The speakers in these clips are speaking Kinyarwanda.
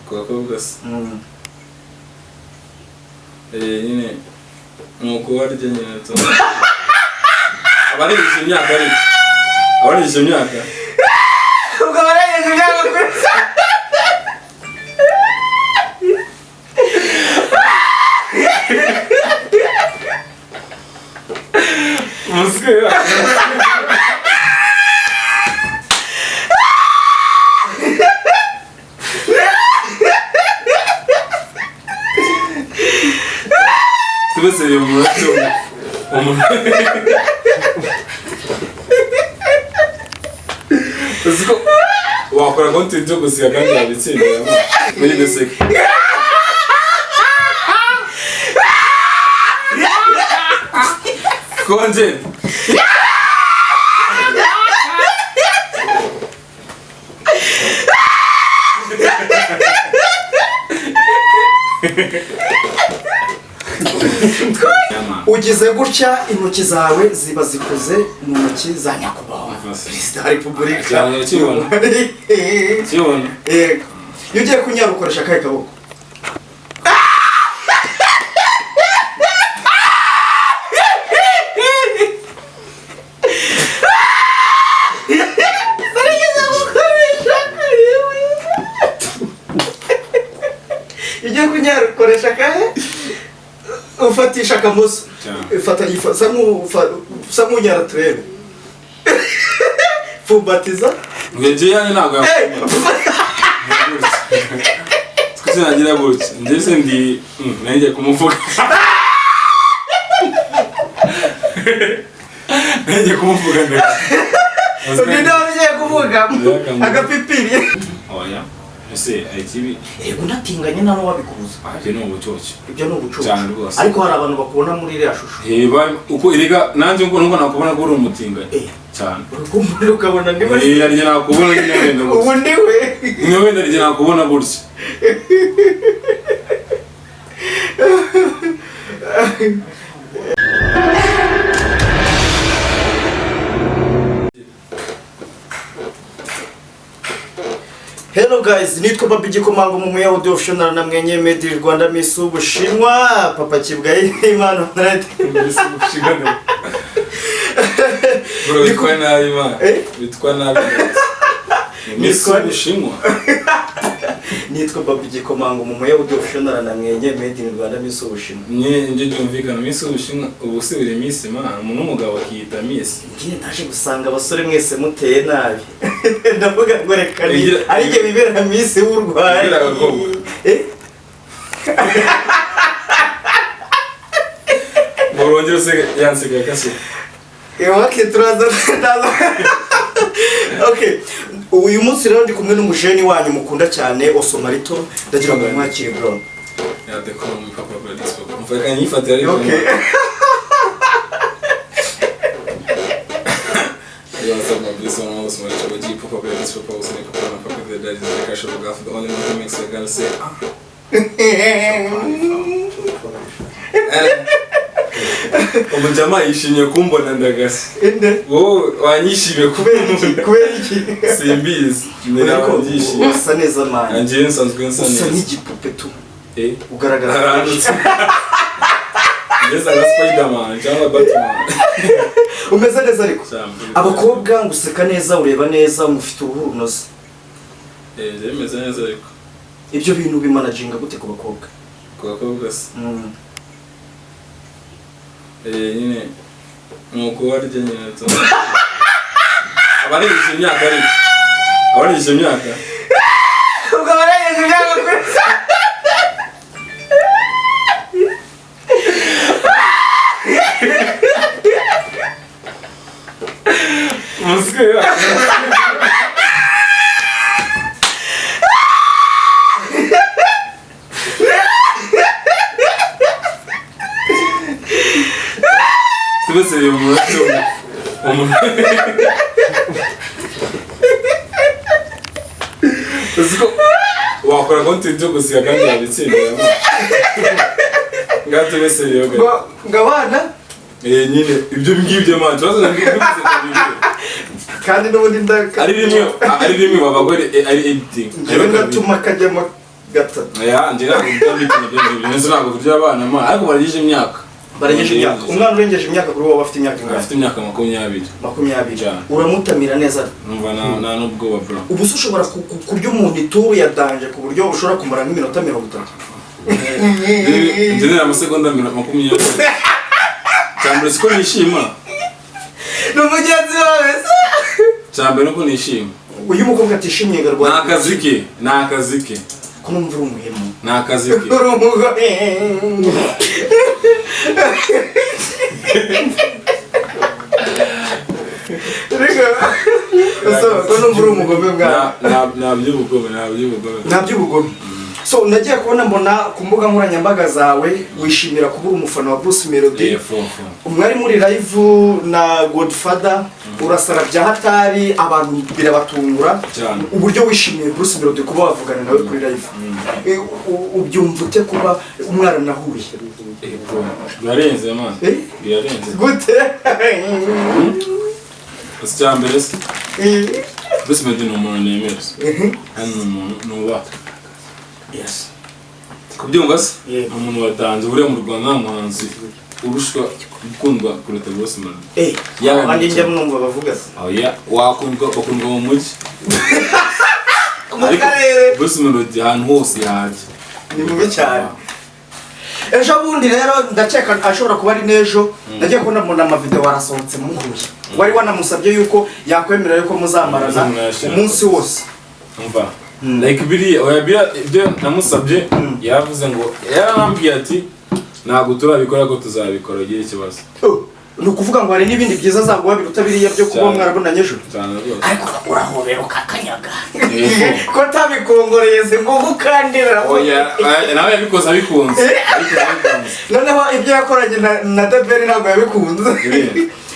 Ku bakobwa se? Nyine ni ukubarya nyine tu. Abarengeje imyaka, ariko abarengeje imyaka. Ubwo barengeje imyaka kuri Umusore. Tubese umunota umwe. Uzi ko wakora content yo gusiga kandi wabitsindira muri guseka? Content. Ugize gutya, intoki zawe ziba zikoze mu ntoki za nyakubahwa Perezida wa Repubulika. Cyane, ukibona. Kibona. Yego. Iyo ugiye kunyara ukoresha akahe kaboko? Narigeze gukoresha akahe? Iyo ugiye kunyara ukoresha akahe? Ufatisha akamoso? Cyane. Fata, usa nk'unyara, turebe. Pfumbatiza. Njye yanjye ntabwo yakomera. Twese nagira gutya, njye ndi nanjye kumuvuga, nanjye kumuvuga ndetse. Ninde wari ugiye kuvuga? Agapipiri. Oya, ese hari ikibi? Yego, unatinganye nta n'uwabikubuza. Ah, ibyo ni ubucucu. Ibyo ni ubucucu. Cyane rwose. Ariko hari abantu bakubona muri iriya shusho. Heba uko erega nanjye ngo nubwo nakubona ko uri umutinganyi. Cyane. Uri kumva ukabona niwe. Eh, hari igihe nakubona nyine wenda Ubu gutya. niwe. Nyine wenda hari igihe nakubona gutya. Hello guys, nitwa Babi Gikomango mu Muyahudi Official na mwenye Made in Rwanda, Miss Ubushinwa, Papa Kibwa Imana. Bro, witwa nabi man. Eh? Witwa nabi. Miss Ubushinwa. Nitwa Babi Gikomango mu Muyahudi Official na mwenye Made in Rwanda, Miss Ubushinwa. Nye njye byumvikana Miss Ubushinwa, ubu si buri Miss man, umuntu w'umugabo akiyita Miss. Ngiye naje gusanga abasore mwese muteye nabi. Ndavuga ngo reka ni ari jye bibera Miss w'u Rwanda. Igira agakobwa. Eh? Urongera usege yansigaye akasuka. Okay, turaza ndaza. Okay. Uyu munsi rero ndi kumwe n'umujeni wanyu mukunda cyane, Osomarito, ndagira ngo mwakire, bro. Ya, they call me Papa Gladys Papa. Mfaka nyifatira ariko. Okay. Yo, what's up, my bliss on all small Chobo G, Papa Gladys Papa, also Papa and Papa the Daddy, the cash of the only one who makes a girl say, ah. Eh. Umujama yishimye kumbona ndagase. Inde? Wowe wanyishimiye. Kubera iki? Kumbona. Kubera iki? Simbizi. Ariko Ngira usa neza, man. njyewe nsanzwe nsa Usa neza. nk'igipupe tu. Eh. Ugaragara. Arandutse. Ngeze nka Spiderman cyangwa Batman. Umeze neza ariko. Cyane. Abakobwa ngo useka neza, ureba neza, ngo ufite uruhu runoze. Eh, njyewe meze neza ariko. Ibyo bintu bimanaginga gute ku bakobwa? Ku bakobwa se? Eh, nyine ni ukubarya nyine tu. Abarengeje imyaka, ariko abarengeje imyaka. Ubwo barengeje imyaka kuri Umusore. Tubese umunota umwe. Uzi ko wakora content yo gusiga kandi wabitsindira? Ngaho tubese yoga. Ngo abana. Eh, nyine ibyo ngibyo man, ikibazo mbivuze kabiri. Kandi n'ubundi ndaka Ari rimwe, ari rimwe babagore, ari editing. Njyewe ndatuma kajyamo. Gatatu. Ya, njye ntabwo ndabikina ibyo ngibyo. Nzi ntabwo turya abana ma, ariko barengeje imyaka. Barengeje imyaka. Umwana urengeje imyaka kuri wowe afite imyaka ingana? Afite imyaka 20. 20. Cyane. Uramutamira neza. Numva nta n'ubwoba bro. Ubu se ushobora kurya umuntu ituru ya danje ku buryo ushobora kumara nk'iminota 30? Ngenera amasegonda 20. Cyambere siko nishima. Ni umugenzi wawe se? Cyambere nuko nishima. Uyu mukobwa atishimiye garwa. Ni akazi ke, ni akazi ke. Ko numva uri umuhemu. Ni akazi ke. Uri umugore. Ko numva uri umugome bwawe. Nta by'ubugome, nta by'ubugome. Nta by'ubugome. So nagiye kubona mbona ku mbuga nkoranyambaga zawe wishimira kuba umufana wa Bruce Melody. Umwari muri live na Godfather urasara bya hatari abantu birabatungura. Uburyo wishimiye Bruce Melody kuba wavugana nawe kuri live. Ubyumva ute kuba umwana nahuye? Birarenze man. Birarenze. Gute? Icyambere se. Bruce Melody ni umuntu nemera. Kandi ni umuntu nubaha. Yes. Kubyumva se? Umuntu watanze buriya mu Rwanda nta muhanzi urushwa gukundwa kuruta Bruce Melody. Abandi njya mwumva bavuga se. Oya, wakundwa bakundwa mu mujyi. Mu karere. Bruce Melody ahantu hose yajya. Ni mubi cyane. Ejo bundi rero ndakeka ashobora kuba ari n'ejo nagiye kubona mbona amavideo arasohotse muhuye. Wari wanamusabye yuko yakwemerera yuko muzamarana umunsi wose. Umva. Like biriya oya biriya ibyo namusabye yavuze ngo yarambwiye ati ntabwo turabikora ko tuzabikora ugira ikibazo. Ni ukuvuga ngo hari n'ibindi byiza azaguha biruta biriya byo kuba mwarabonanye ejo. Ariko urahobera ukakanyaga. Ko atabikongoreye se ngo gukandira. Oya nawe yabikoze abikunze. Noneho ibyo yakoranye na The Ben ntabwo yabikunze.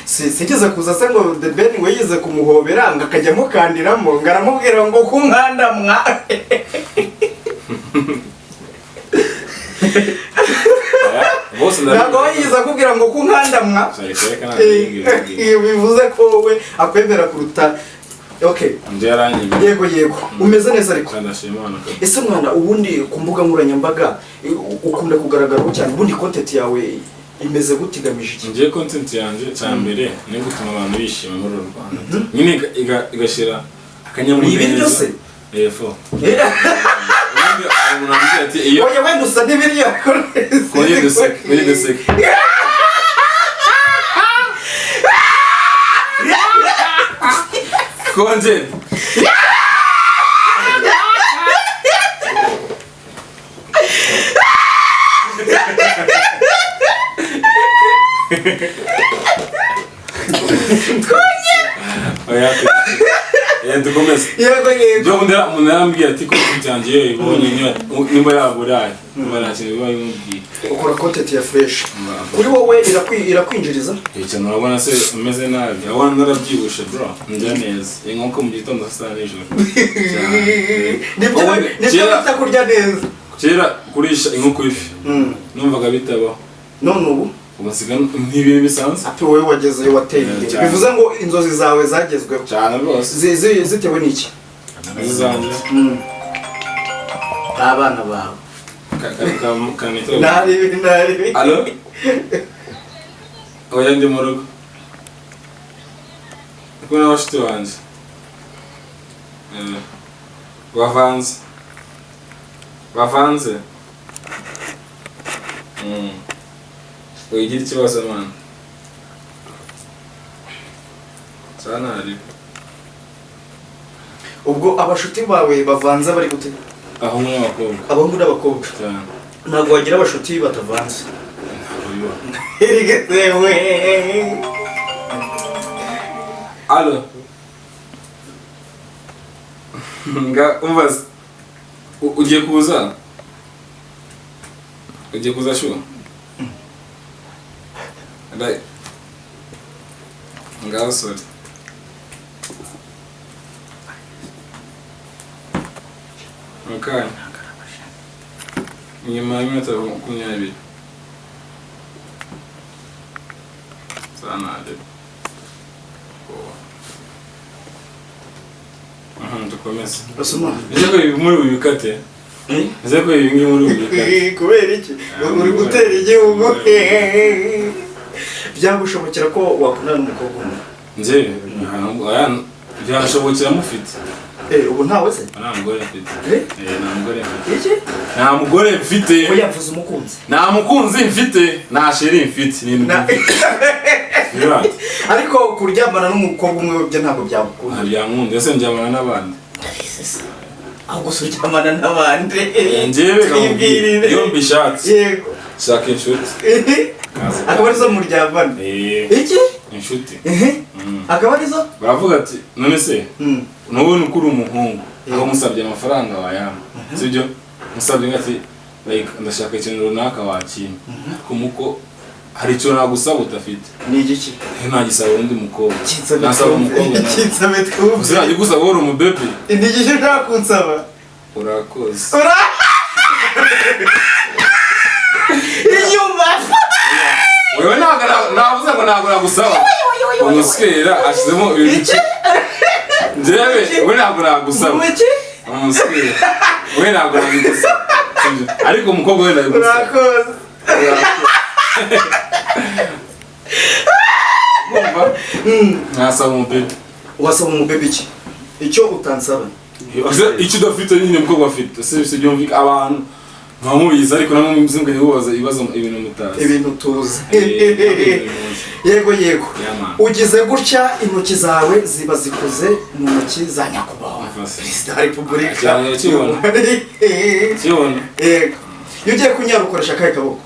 Sigeze kuza se ngo The Ben we yize kumuhobera ngo akajya amukandiramo ngo aramubwira ngo kunkanda mwa. Ntabwo yize akubwira ngo kunkanda mwa. Bivuze ko we akwemera kuruta. Okay. Yego yego. Umeze neza ariko. Ese mwana ubundi ku mbuga nkoranyambaga ukunda kugaragara cyane ubundi content yawe imeze gute igamije iki? Ngiye content yanjye cyambere ni gutuma abantu bishima muri uru Rwanda. Nyine igashira akanyamuneza. Ibi byose? Yefo. Oya wenda usa n'ibiryo. Kongera duseke, kongera duseke. Kongera. Oya. Dukomeze. Yego yego. Byo umuntu yarambwiye ati content yanjye ibonye nimba yaburaye. Nimba nta kintu biba bimubwiye. Ukora content ya fresh. Kuri wowe irakwinjiriza? Cyane urabona se umeze nabi. Urabona narabyibushe bro. Ndya neza. Inkoko mu gitondo saa nijoro. Nibyo bita kurya neza. Kera kurisha inkoko ifi. Numvaga bitabaho. None ubu ubasiga nk'ibintu bisanzwe. Ati wowe wagezeyo wateye imbere. Bivuze ngo inzozi zawe zagezweho. Cyane rwose. Zitewe n'iki? Izanjye. Abana bawe. Nari. Allo? Oya ndi mu rugo. Kumwe n'abashuti banjye. Bavanze. Bavanze. Wigira ikibazo man. Sana ari. Ubwo abashuti bawe bavanze bari gute? Abahungu n'abakobwa. Abahungu n'abakobwa. Ntabwo wagira abashuti batavanze. Allo. Nga umva ugiye kuza? Ugiye kuza shu? Right. Ngaho sorry. Okay. Nyuma y'iminota 20. Sana de. Dukomeze. Basoma. Ese ko muri bibikate? Nze ko ibi ngibi muri bubikate. Kubera iki? Uri gutera igihugu. Byagushobokera ko wakundana n'umukobwa umwe? Nje ntabwo aya byashobokera mufite. Ubu ntawe se? Nta mugore mfite. Eh? Nta mugore mfite. Iki? Nta mugore mfite. Oya, mvuze umukunzi. Nta mukunzi mfite, nta chérie mfite, ni ibintu mfite. Ariko kuryamana n'umukobwa umwe byo ntabwo byagukunda? Byankunda ese ndyamana n'abandi? Ahubwo se uryamana n'abandi? Njyewe kamubwira Twibwirire. iyo mbishatse, shaka inshuti. Akaba arizo muryamana? Eh. Iki? Inshuti. Akaba arizo? Baravuga ati none se ntubona uko uri umuhungu, aho musabye amafaranga wayampa, sibyo? Musabye ngo ati like ndashaka ikintu runaka, wakimpa. Ariko muko hari ikintu nagusaba udafite. Ni igiki? Ntagisaba undi mukobwa. Kinsabe Nasaba twumve. umukobwa nawe. Kinsabe twumve. Uzajya ugusaba uri umubebe. Ni igiki ushaka kunsaba? Urakoze. Ura inyuma. Wewe ntabwo navuze ngo ntabwo nagusaba. Umuswera ashyizemo ibintu. Iki? Njyewe we ntabwo nagusaba. Iki? Umuswera we ntabwo nabigusaba. Sibyo? Ariko umukobwa we ndabigusaba. Urakoze. Urumva, nasaba umubebe. Wasaba umubebe iki? Icyo utansaba? Icyo udafite nyine umukobwa afite. Si byumvika abantu muba mubizi, ariko namwe muzimukanye mubaza ibibazo ibintu mutazi. Ibintu tuzi. Ibintu muzi. Yego. Yeah, man. Ugize gutya intoki zawe ziba zikoze mu ntoki za nyakubahwa Mfase. Perezida wa Repubulika. Cyane, kibona. Kibona. Yego. Iyo ugiye kunyara ukoresha akahe kaboko?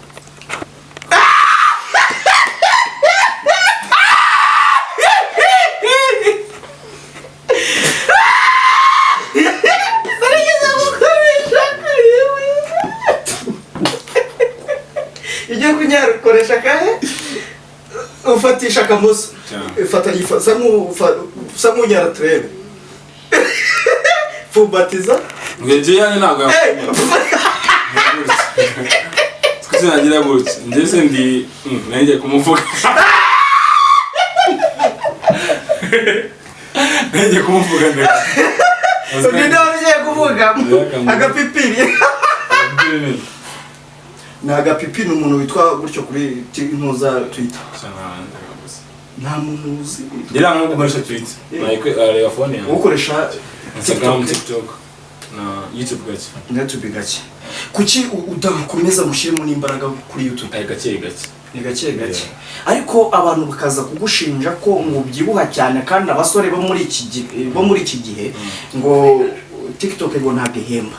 Narigeze gukoresha akahe? Iyo ugiye kunyara ukoresha akahe? Ufatisha akamoso? Cyane. Fata sa nk'unyara turebe. Pfumbatiza. Njye yanjye ntabwo yakumira. Twese nagira gutya. Njye se ndi nanjye kumuvuga. Nanjye kumuvuga ndetse. Ninde wari ugiye kuvuga? Agapipiri. Ni agapipi, ni umuntu witwa gutyo kuri ntuza Twitter. Nta muntu uzi? Ngira ngo gukoresha Twitter. Like areba phone yanjye. Ukoresha Instagram, TikTok? TikTok na YouTube gake. YouTube gake. Kuki udakomeza mushyiremo n'imbaraga kuri YouTube? Ay, gake gake. Ni gake gake, ariko abantu bakaza kugushinja ko ngo ubyibuha cyane, kandi abasore bo muri iki gihe ngo TikTok ngo ntabwo ihemba.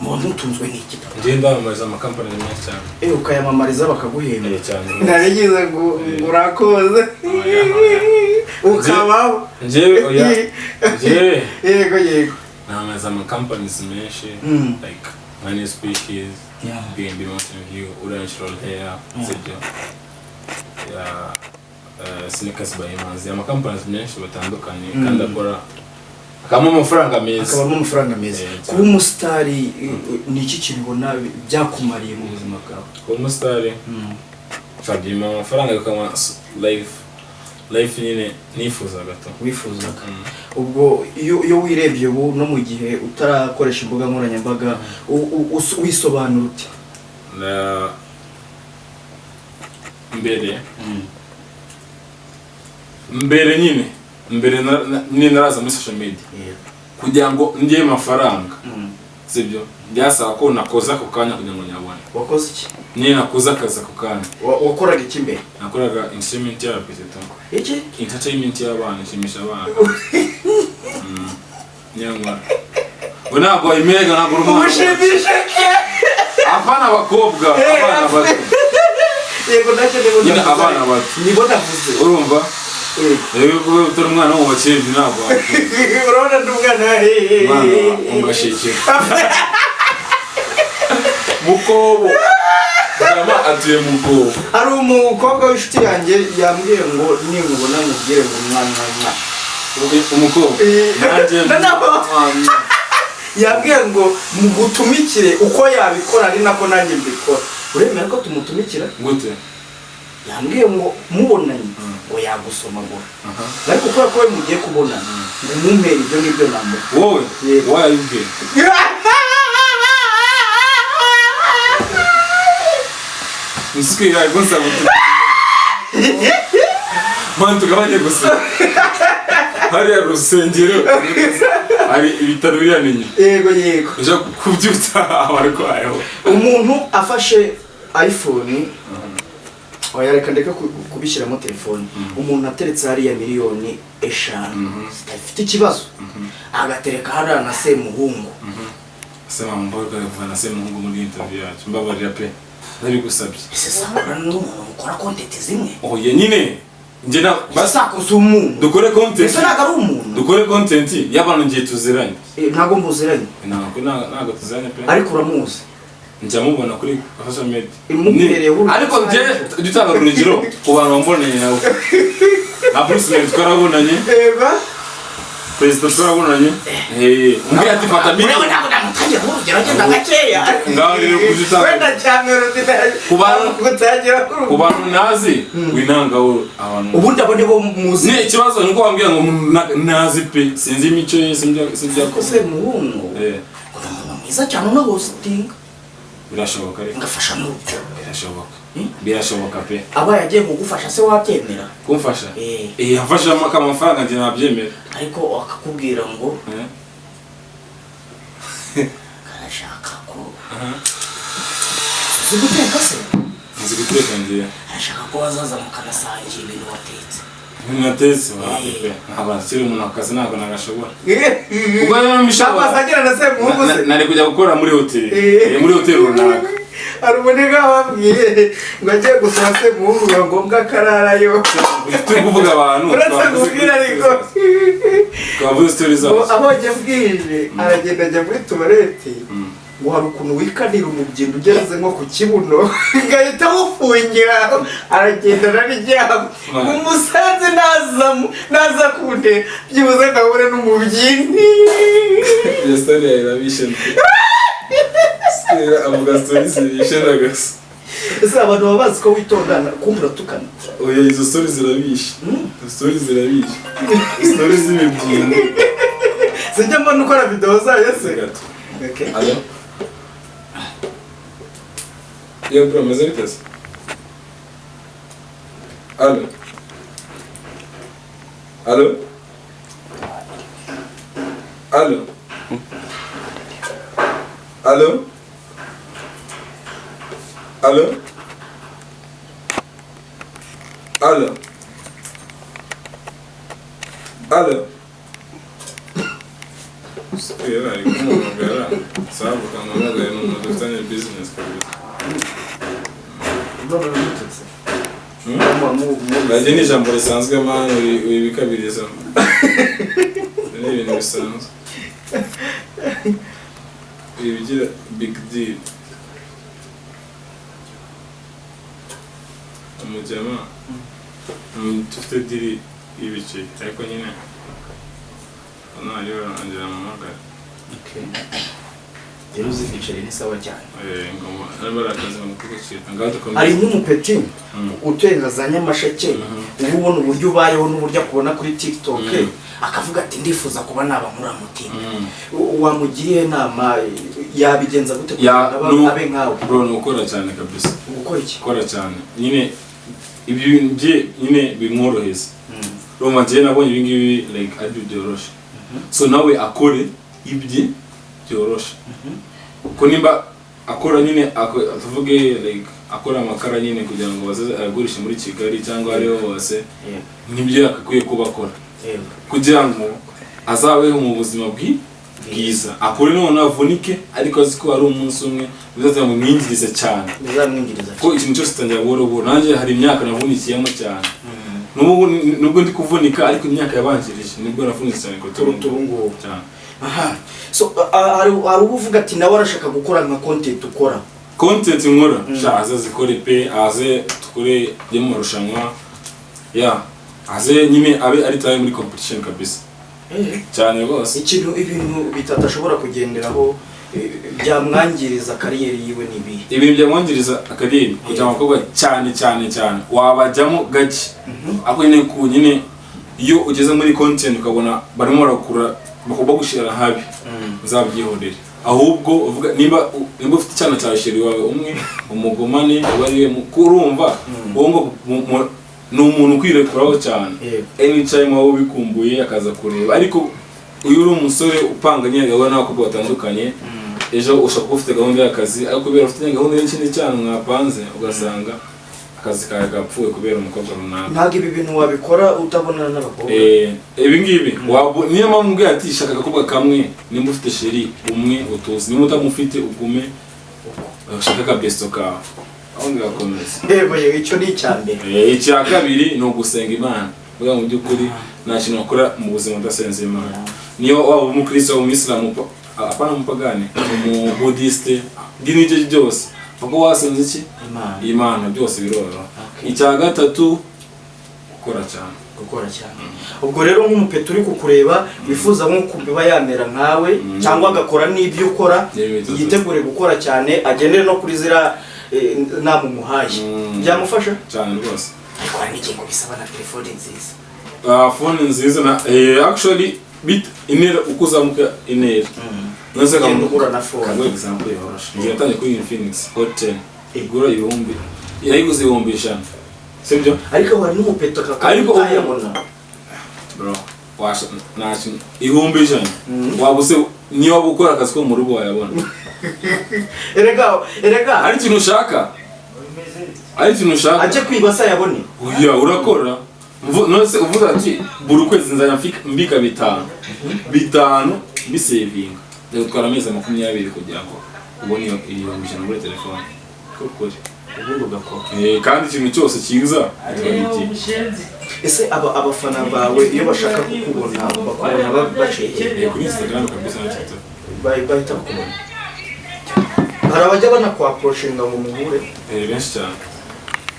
Muba mutunzwe n'iki? Njye ndamamariza amakampani menshi cyane. Ukayamamariza bakaguhemba? Eh, cyane. Narigize ngo ngo urakoze. Oya, oya. Ukabaho. Njyewe oya. Njyewe Yego. namamaza ama companies menshi like Money Species, B&B Mountain View, Ura Natural Hair, sibyo? Ya Sneakers by Imanzi, ama companies menshi batandukanye kandi akora akabamo amafaranga meza. Akabamo amafaranga meza. Eh, cyane. Kuba umusitari ni iki kintu ubona byakumariye mu buzima bwawe? Kuba umusitari byima amafaranga, bikaba life nyine nifuzaga to. Wifuzaga. Ubwo iyo wirebye ubu no mu gihe utarakoresha imbuga nkoranyambaga, wisobanura ute? Na mbere mbere nyine mbere nyine naraza muri social media kugira ngo ndye amafaranga, sibyo? Byasaba ko nakoze ako kanya kugira ngo nyabone. Wakoze iki? Nyine nakoze akazi ako kanya. Wakoraga iki mbere? Nakoraga entertainment y'abapetito. Iki? Entertainment y'abana, ishimisha abana. Nyamara we ntabwo wayimega, ntabwo uri umwana. Umushimisha ke? Abana abakobwa, abana bato. Yego, nacyo nibo Nyine navuze. abana bato. Nibo navuze. Urumva? Yego. Rero kuba utari umwana wo mu bakire ntabwo wakunda. Urabona ndi umwana. Umwana wo mu gashekero, mukobo. Jama atuye mukobo. Hari umukobwa w'inshuti yanjye yambwiye ngo ninkubona mubwire ngo mwa mwa mwa. Umukobwa? Eh, Nanjye na- yambwiye ngo mugutumikire uko yabikora ari nako nanjye mbikora. Uremera ko tumutumikira? Gute? Yambwiye ngo mubonanye ngo yagusomagura, ariko kubera ko we mugiye kubonana ngo mumpere ibyo ngibyo namuha. Wowe? Yego. Wowe yabibwiye? Nsikira gusa butu. Man, tugabanye gusa. Hariya rusengero hari ibitaro biriya ni inyuma. Yego, yego. Uje kubyutsa abarwayi. Umuntu afashe iPhone, oya, reka ndeke kubishyiramo telefone. Umuntu ateretse hariya miliyoni 5 zidafite ikibazo, agatereka hariya na Semuhungu. Sema mbabarira kuva na Semuhungu muri interview yacu. Mbabarira pe. Ndabigusabye. Ese sakora n'umuntu ukora content zimwe? Oya nyine. Njye na Basi sakoze umuntu. Dukore content. Ese ntabwo ari umuntu? Dukore content y'abantu ngiye tuziranye. Ntabwo muziranye. Ntabwo tuziranye pe. Ariko uramuzi. Njya mubona kuri social media. Imubereye urugero. Ariko njye jya utanga urugero ku bantu wambonanye nawe. Na Bruce Melody twarabonanye. Eba. Perezida twarabonanye. Umbwira ati fata Urebe, miliyoni. ntabwo namutangira urugero, agenda gakeya. Ngaho rero kujya utanga. Wenda cyane Melody. Ku gutangira ku bantu ntazi winangaho abantu. Ubundi abo nibo muzi. Ni ikibazo nuko wambwira ngo nazi pe, sinzi imico ye, sinzi Ko Semuhungu uri umuntu mwiza cyane, unahostinga. Birashoboka ariko. Ngafasha n'urubyiruko. Birashoboka. Birashoboka pe. Abaye agiye kugufasha se wabyemera? Kumfasha? Eh. Yamfasha amafaranga, njye nabyemera. Ariko akakubwira ngo karashaka ko uzi guteka se? Nzi guteka njye. Arashaka ko wazaza mukanasangira ibintu watetse. Ibintu natetse wapi pe, ntabwo nakiri umuntu akazi, ntabwo nagashobora. Ubwo rero mbishobora. Wasangira na Semuhungu se? Nari kujya gukora muri hoteli. Muri hoteli runaka. Hari umuniga wabwiye ngo agiye gusura Semuhungu, biba ngombwa ko ararayo. Turi kuvuga abantu Uretse twavuze kubwira kuri ariko twavuze stories ngo zacu. abonye bwije aragenda ajya muri toilette, ngo hari ukuntu wikanira umubyimba ugeze nko ku kibuno, ngahita awufungira, aragenda araryama. Umusanze nazamo naza kunde byibuze ngahure n'umubyimbi. Iyo story yawe irabishe pe. Story avuga story zibishe ndagasa. Ese abantu baba bazi ko witondana, kumva uratukana? Oya, izo story zirabishe. Izo story zirabishe, story z'imibyimba. Sijya mbona ukora video zayo se. Gato. Okay. Allo? Yo bro, meze bite se? Allo? Allo? Allo? Allo? Allo? Allo? Allo? Era ari kumuhamagara, sababu kamuhamagaye ni umuntu dufitanye business kabisa. Radiyo ni ijambo risanzwe man, wibikabiriza. Ni ibintu bisanzwe. Ibigira big deal. Umujama dufite deal y'ibiceri, ariko nyine hano ongera amuhamagara. Rero uzi igiceri ni sawa cyane. Ngoma arimo arakaza mu kugucika, ngaho dukomeze. Hari nk'umupeti utuye nka za Nyamasheke, uba ubona uburyo ubayeho n'uburyo akubona kuri TikTok, akavuga ati ndifuza kuba naba muri mutima. Wamugiriye inama, yabigenza gute kugira ngo abe nkawe? Bro, ni ukora cyane kabisa. Gukora iki? Gukora cyane nyine, ibyo bintu bye nyine bimworoheza. Urumva njyewe nabonye ibi ngibi like ari byo byoroshe, so nawe akore ibye byoroshe, ko nimba akora nyine tuvuge like akora amakara nyine kugira ngo baze ayagurishe muri Kigali cyangwa ariho hose, nibyo yakakwiye kuba akora kugira ngo azabeho mu buzima bwiza. Akore none avunike, ariko azi ko ari umunsi umwe bizaza ngo mwinjirize cyane. Bizamwinjiriza. Ko ikintu cyose utangira buhoro buhoro. Nanjye hari imyaka navunikiyemo cyane. N'ubu nubwo ndi kuvunika, ariko imyaka yabanjirije nibwo navunitse cyane kuruta Kuruta ubu ngubu. Cyane. Aha, so hari uba uvuga ati nawe arashaka gukora nka content ukora. Content nkora, sha aze zikore pe, aze tukore byo mu marushanwa ya aze nyine abe ari tayari muri competition kabisa, cyane rwose. Ikintu, ibintu bitatu ashobora kugenderaho byamwangiriza career yiwe ni ibihe? Ibintu byamwangiriza career, kugira abakobwa cyane cyane cyane wabajyamo gake, ariko nyine ku nyine iyo ugeze muri content ukabona barimo barakura bagushyira habi, uzabyihorere. Ahubwo uvuga nimba ufite icyana cya chéri wawe umwe, umugumane, uba ari we kurumva uwo ngo ni umuntu ukwirekuraho cyane. Anytime waba ubikumbuye akaza kureba. Ariko iyo uri umusore upanga nyine gahunda n'abakobwa batandukanye, ejo ushobora kuba ufite gahunda y'akazi, ariko kubera ufite gahunda y'ikindi cyana mwapanze, ugasanga akazi kawe gapfuye kubera umukobwa runaka. Ntabwo ibi bintu wabikora utabonana n'abakobwa. Ibi ngibi niyo mpamvu mbwira ati shaka agakobwa kamwe. Nimba ufite chéri umwe utuzi, nimba utamufite ugume ushake akabesto kawe, aho ngakomeza. Yego yego, icyo ni icya mbere. Icya kabiri ni ugusenga Imana. Kuvuga mu by'ukuri nta kintu wakora mu buzima udasenze Imana. Niyo waba umukristo, waba umuyisilamu, apana umupagani, umubudisite, idini iryo ari ryo ryose, kuko wasenze iki? Imana. Imana, byose biroroha. Icya gatatu, gukora cyane. Gukora cyane. Ubwo rero nk'umupeta uri kukureba wifuza nko kuba yamera nkawe cyangwa agakora n'ibyo ukora, N'ibyo yitegure gukora cyane, agendere no kuri ziriya nama umuhaye. Byamufasha. Cyane rwose. Ariko hari n'ikintu bisaba na telefone nziza. Ah, phone nziza na actually bit intera uko uzamuka intera. None Ugenda ugura na phone. Kaguha example yoroshe. Ngiye natangiye kuri Infinix Hot 10 igura ibihumbi, yayiguze 100,000, sibyo? Ariko hari n'umupeta Ariko utayabona. Bro, washa nta kintu 100,000 waba use niyo waba ukora akazi ko mu rugo wayabona. Erega erega. Hari ikintu ushaka, hari ikintu ushaka. Ajye kwiba se ayabone? Oya, urakora. None se uvuga ati buri kwezi nzajya mbika bitanu bitanu mbisevinga, byagutwara amezi 20 kugira ngo ubone iyo 100,000 muri telefone kukuri. Ubundi ugakora. Kandi ikintu cyose cyiza gitwara igihe. Ese aba abafana bawe iyo bashaka kukubona bakubona baciye he? Kuri Instagram kabisa na TikTok. Bahita bakubona. Hari abajya banakwaproshinga ngo muhure? Benshi cyane.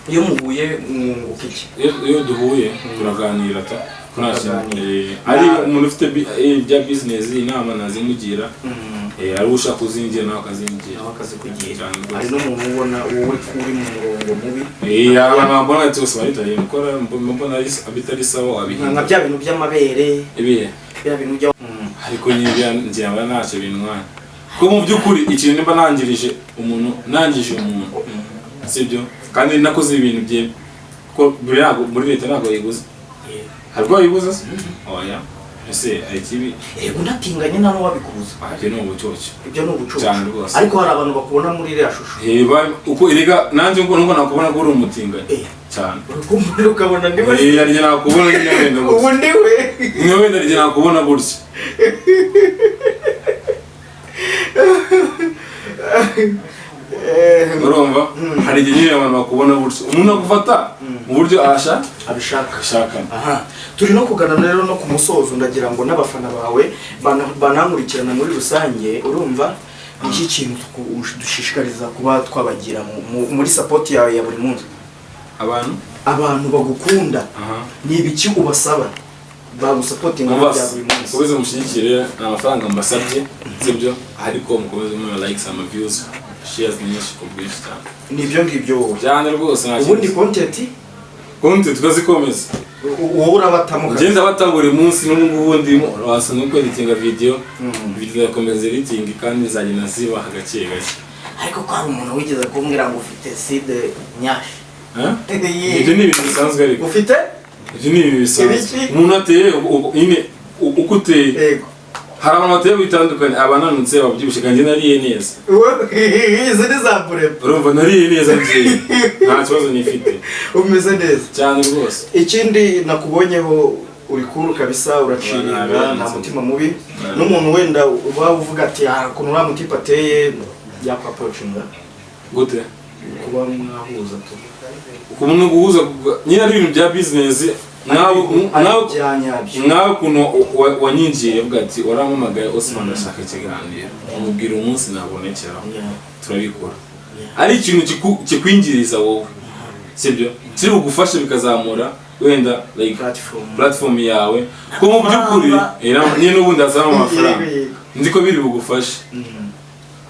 Iyo muhuye mwunguka iki? Iyo duhuye turaganira ta ko nta kintu. Turaganira. Ari umuntu ufite bya business, inama nazimugira. Ari ushaka kuzingira nawe akazingira. Nawe akazikugira. Cyane rwose. Hari n'umuntu ubona wowe ko uri mu murongo mubi? Abantu bambona ati gusa baritaye gukora, mbona bitari sawa, nka wabihindura. Bya bintu by'amabere. Ibihe? Bya bintu bya Ariko nyine ngira ngo ntacyo bintwaye, kuko mu by'ukuri ikintu nimba nangirije umuntu, nangije umuntu, sibyo? Kandi nakoze ibintu bye, kuko buri ntabwo muri leta ntabwo yiguze. Hari ubwo yiguze se? Oya, ese hari ikibi? Yego, unatinganye nta n'uwabikubuza. Ah, ibyo ni ubucucu. Ibyo ni ubucucu. Cyane rwose. Ariko hari abantu bakubona muri iriya shusho. Uko erega nanjye ngo nubwo nakubona ko uri umutinganyi cyane. Uri ukabona ndiwe. Hari igihe nakubona nyine wenda Ubu gutya. ndiwe. Nyine wenda hari igihe nakubona gutya. Urumva hari igihe nyine abantu bakubona gutya, umuntu agufata mu buryo asha abishaka. Ashaka. Aha turi no kugana rero no ku musozo. Ndagira ngo n'abafana bawe banankurikirana muri rusange, urumva ni iki kintu dushishikariza kuba twabagira muri support yawe ya buri munsi? Abantu? Abantu bagukunda. Ni ibiki ubasaba bagusapotinga mu bya buri munsi? Mukomeze mushyigikire, nta mafaranga mbasabye, sibyo? Ariko mukomeze muhe likes, ama views, shares nyinshi ku bwinshi cyane. Ni ibyo ngibyo wowe. Cyane rwose, nta Ubundi kintu. content? Konti tukazikomeza. Wowe urabatamo kabisa. Ngenda bata buri munsi, n'ubu ngubu ndimo wasanga uko editinga video. Video irakomeza editing kandi nzagenda zibaha gake gake. Ariko ko hari umuntu wigeze kumbwira ngo ufite side nyashi? Eh? Ibyo ni ibintu bisanzwe ariko. Ufite? Ibyo ni ibintu bisanzwe. Ibiki? Umuntu ateye nyine uko uteye. Hari abantu bateye bitandukanye, abananutse, ababyibushye, kandi njye nariye neza. Izi ni za bureba. Urumva nariye neza njyewe, nta kibazo nifite. Umeze neza. Cyane rwose. Ikindi nakubonyeho, uri cool kabisa, uraciringa, nta mutima mubi. N'umuntu wenda uba uvuga ati ah ukuntu uriya mutipe ateye, yakwaprocinga? Gute? Kuba mwahuza tu. Ukuntu guhuza nyine ari ibintu bya business, nawe Ari nawe ibya nyabyo. Nawe ukuntu wanyinjiye uvuga ati warampamagaye, Osman ndashaka ikiganiro, umubwira umunsi nabonekeraho, turabikora. Ari ikintu kikwinjiriza wowe, sibyo? Kiri bugufashe bikazamura wenda like Platform. Platform yawe, kuko mu by'ukuri nyine n'ubundi hazamo amafaranga. Yego, yego. Nzi ko biri bugufashe.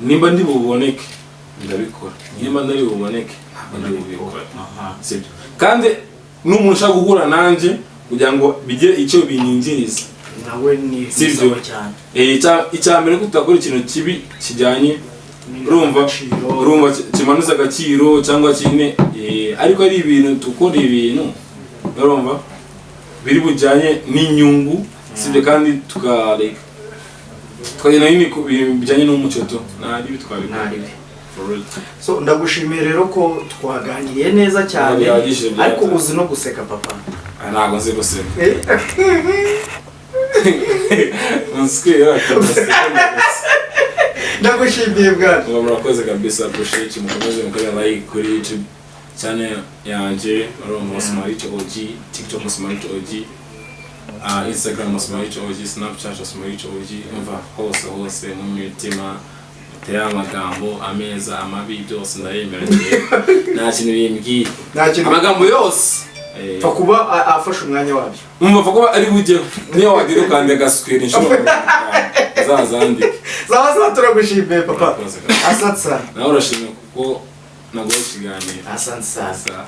Nimba ndi buboneke ndabikora, nimba ndari buboneke ntabwo ndi bubikore. Sibyo? Kandi n'umuntu ushaka guhura nanjye kugira ngo bigire icyo binyinjiriza. Nawe ni Sibyo. sawa cyane. Icya mbere ko tutakora ikintu kibi kijyanye, urumva, Agaciro. urumva, kimanuza agaciro cyangwa kine, ariko ari ibintu dukora, ibintu, urumva, biri bujyanye n'inyungu, sibyo? Kandi tukareka tukagenda nyine ku bintu bijyanye n'umuco tu, nta ribi twabikora. Nta ribi. For real. So ndagushimiye rero ko twaganiriye neza cyane. Bihagije, byata. Ariko uzi no guseka, papa. Ah, ntabwo nzi guseka. Nsikira. Ndagushimiye, bwana. Ngo murakoze kabisa, appreciate. Mukomeze mukore like kuri YouTube channel yanje, urumva, Osmarich OG, TikTok Osmarich OG, Instagram Osmarich OG, Snapchat Osmarich OG. Umva, hose hose mu mitima muteye amagambo ameza, amabi, byose ndayemera njyewe. Nta kintu bimbwiye. Nta kintu. Amagambo yose. Pfa kuba afashe umwanya wabyo. Umva, pfa kuba ari bujyeho, niyo wagira ukandika agaswera inshuro 50, uzazandike. Sawa sawa, turagushimiye, papa. Murakoze kabisa. Asante sana. Nawe urashimye kuko naguha ikiganiro. Asante sana. Sawa.